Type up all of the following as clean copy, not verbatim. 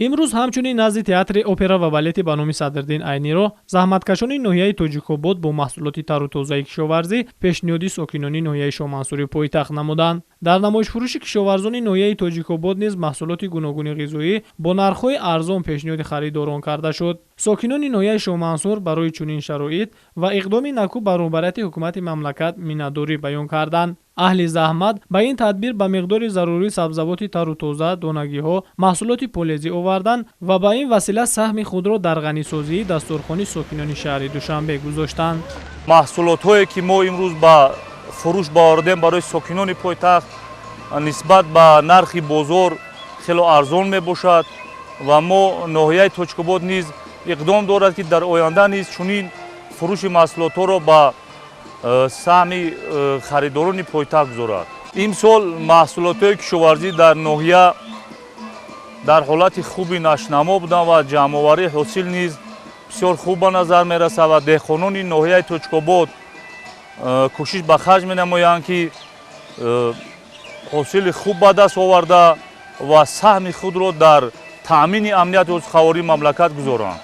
Имрӯз ҳамчунин назди театри опера ва балети ба номи Садриддин Айниро заҳматкашони ноҳияи Тоҷикобод бо маҳсулоти тару тозаи кишоварзӣ пешниҳоди сокинони ноҳияи Шоҳмансури пойтахт намуданд. Дар намоишфурӯши кишоварзони ноҳияи Тоҷикобод низ маҳсулоти гуногуни ғизоӣ бо нархҳои арзон пешниҳоди харидорон карда шуд. Сокинони ноҳияи Шоҳмансур барои чунин шароит ва иқдоми накӯ ба роҳбарияти ҳукумати мамлакат миннатдорӣ баён карданд. Аҳли заҳмат ба ин тадбир ба миқдори зарурӣ сабзавоти тару тоза, донагиҳо, маҳсулоти полезӣ оварданд ва ба ин васила саҳми худро дар ғанисозии дастурхони сокинони шаҳри Душанбе гузоштанд. Маҳсулотҳое ки мо имрӯз ба фурӯш баровардем барои сокинони пойтахт нисбат ба нархи бозор хело арзон мебошад ва мо ноҳияи Тоҷикобод низ иқдом дорад, ки дар оянда низ чунин фурӯши маҳсулотҳоро ба саҳми харидорони пойтахт гузорад. Имсол маҳсулотҳои кишоварзӣ дар ноҳия дар ҳолати хуби нашнамо буданд ва ҷамъоварии ҳосил низ бисёр хуб ба назар мерасад ва деҳқонони ноҳияи Тоҷикобод кӯшиш ба харҷ менамоянд, ки ҳосили хуб ба даст оварда ва саҳми худро дар таъмини амнияти озуқавории мамлакат гузоранд.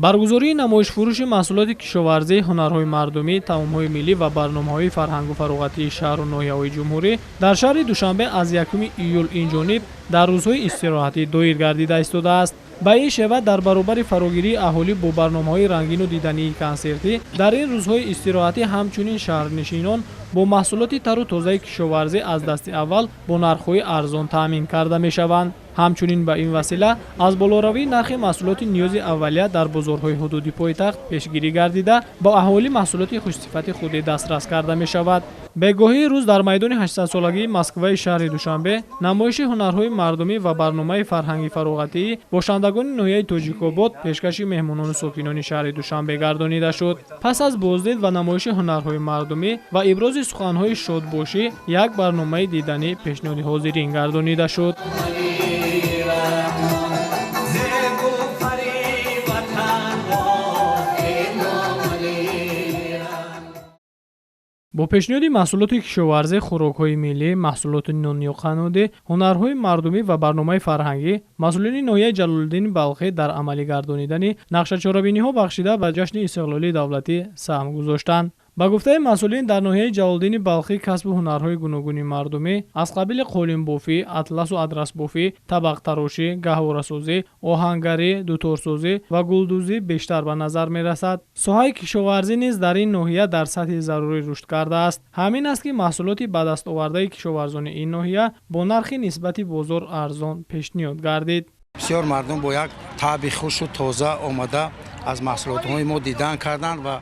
Баргузории намоишфурӯши маҳсулоти кишоварзӣ, ҳунарҳои мардумӣ, таомҳои миллӣ ва барномаҳои фарҳангу фароғатии шаҳру ноҳияҳои ҷумҳурӣ дар шаҳри Душанбе аз 1 июл инҷониб дар рӯзҳои истироҳатӣ доир гардида истодааст. Ба ин шева дар баробари фарогирии аҳолӣ бо барномаҳои рангину дидании консертӣ дар ин рӯзҳои истироҳатӣ ҳамчунин шаҳрнишинон бо маҳсулоти тару тозаи кишоварзӣ аз дасти аввал бо нархҳои арзон таъмин карда мешаванд. Ҳамчунин ба ин васила аз болоравии нархи маҳсулоти ниёзи аввалия дар бозорҳои ҳудуди пойтахт пешгирӣ гардида, ба аҳолӣ маҳсулоти хушсифати худе дастрас карда мешавад. Бегоҳии рӯз дар майдони 800-солагии Москваи шаҳри Душанбе намоиши ҳунарҳои мардумӣ ва барномаи фарҳанги фароғатии бошандагони ноҳияи Тоҷикобод пешкаши меҳмонону сокинони шаҳри Душанбе гардонида шуд. Пас аз боздид ва намоиши ҳунарҳои мардумӣ ва ибрози суханҳои шодбошӣ як барномаи диданӣ пешниҳоди ҳозирин гардонида шуд. Бо пешниҳоди маҳсулоти кишоварзӣ, хӯрокҳои миллӣ, маҳсулоти нонию қаннодӣ, ҳунарҳои мардумӣ ва барномаи фарҳангӣ масъулини ноҳияи Ҷалолиддини Балхӣ дар амалӣ гардонидани нақшачорабиниҳо бахшида ба ҷашни истиқлолии давлатӣ саҳм гузоштанд. Ба гуфтаи масъулин, дар ноҳияи Ҷалолиддини Балхӣ касбу ҳунарҳои гуногуни мардумӣ аз қабили қолинбофӣ, атласу адрасбофӣ, табақтарошӣ, гаҳворасозӣ, оҳангарӣ, дуторсозӣ ва гулдӯзӣ бештар ба назар мерасад. Соҳаи кишоварзӣ низ дар ин ноҳия дар сатҳи зарурӣ рушд кардааст. Ҳамин аст, ки маҳсулоти ба дастовардаи кишоварзони ин ноҳия бо нархи нисбати бозор арзон пешниҳод гардид. Бисёр мардум бо як таъби хушу тоза омада аз маҳсулотҳои мо дидан карданд ва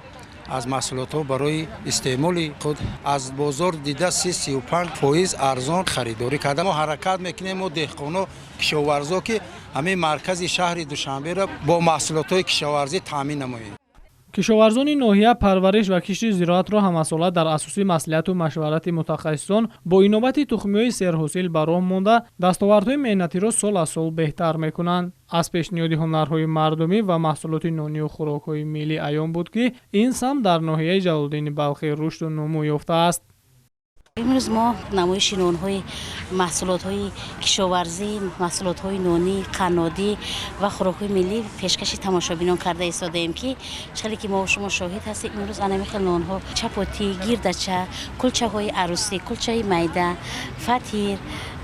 аз маҳсулотҳо барои истеъмоли худ аз бозор дида 35% арзон харидорӣ карда. Мо ҳаракат мекунем, мо деҳқоно, кишоварзо, ки ҳамин маркази шаҳри Душанберо бо маҳсулотҳои кишоварзӣ таъмин намоем. Кишоварзони ноҳия парвариш ва кишти зироатро ҳамасола дар асоси маслиҳату машварати мутахассисон бо инобати тухмиҳои серҳосил ба роҳ монда, дастовардҳои меҳнатиро сол аз сол беҳтар мекунанд. Аз пешниҳоди ҳунарҳои мардумӣ ва маҳсулоти нонию хӯрокҳои миллӣ аён буд, ки ин самт дар ноҳияи Ҷалолиддини Балхӣ рушду нумӯ ёфтааст. Имрӯз мо намоиши нонҳои маҳсулотҳои кишоварзӣ, маҳсулотҳои нонӣ, қаннодӣ ва хӯрокҳои миллӣ пешкаши тамошобинон карда истодаем, ки хеле ки мо шумо шоҳид ҳастем. Имрӯз анами хел нонҳо: чапотӣ, гирдача, кулчаҳои арӯсӣ, кулчаи майда, фатир,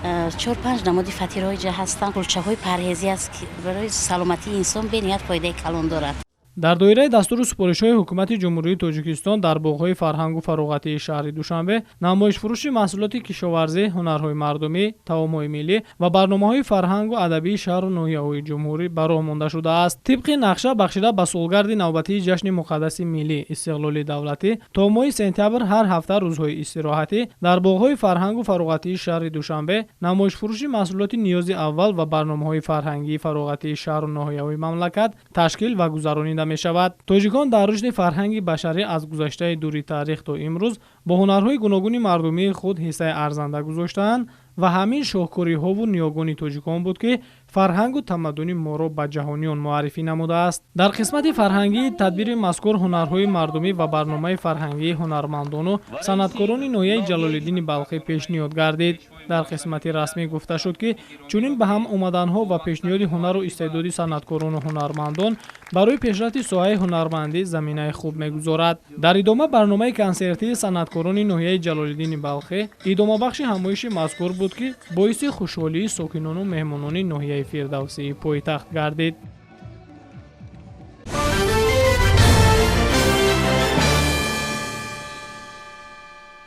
4-5 намуди фатирҳои ҷа ҳастанд, кулчаҳои парҳезӣ аст, ки барои саломатии инсон бениҳоят фоидаи калон дорад. Дар доираи дастуру супоришҳои ҳукумати Ҷумҳурии Тоҷикистон дар боғҳои фарҳангу фароғатии шаҳри Душанбе намоишфурӯши маҳсулоти кишоварзӣ, ҳунарҳои мардумӣ, таомҳои миллӣ ва барномаҳои фарҳангу адабии шаҳру ноҳияҳои ҷумҳурӣ ба роҳ монда шудааст. Тибқи нақша бахшида ба солгарди навбатии ҷашни муқаддаси миллӣ истиқлоли давлатӣ то моҳи сентябр ҳар ҳафта рӯзҳои истироҳатӣ дар боғҳои фарҳангу фароғатии шаҳри Душанбе намоишфурӯши маҳсулоти ниёзи аввал ва барномаҳои фарҳангии фароғатии шаҳру ноҳияҳои мамлакат ташкил ва гузаронида мешавад. Тоҷикон дар рушди фарҳанги башарӣ аз гузаштаи дури таърих то имрӯз бо ҳунарҳои гуногуни мардумии худ ҳиссаи арзанда гузоштаанд ва ҳамин шоҳкориҳову ниёгони тоҷикон буд, ки Фарҳангу тамаддуни моро ба ҷаҳониён муаррифӣ намудааст. Дар қисмати фарҳангии тадбири мазкур ҳунарҳои мардумӣ ва барномаи фарҳангии ҳунармандону санъаткорони ноҳияи Ҷалолиддини Балхӣ пешниҳод гардид. Дар қисмати расмӣ гуфта шуд, ки чунин ба ҳам омаданҳо ва пешниҳоди ҳунару истеъдоди санъаткорону ҳунармандон барои пешрафти соҳаи ҳунармандӣ заминаи хуб мегузорад. Дар идома барномаи консертии санъаткорони ноҳияи Ҷалолиддини Балхӣ идомабахши ҳамоиши мазкур буд, ки боиси хушҳолии сокинону меҳмонони ноҳияи Фирдавсии пойтахт гардид.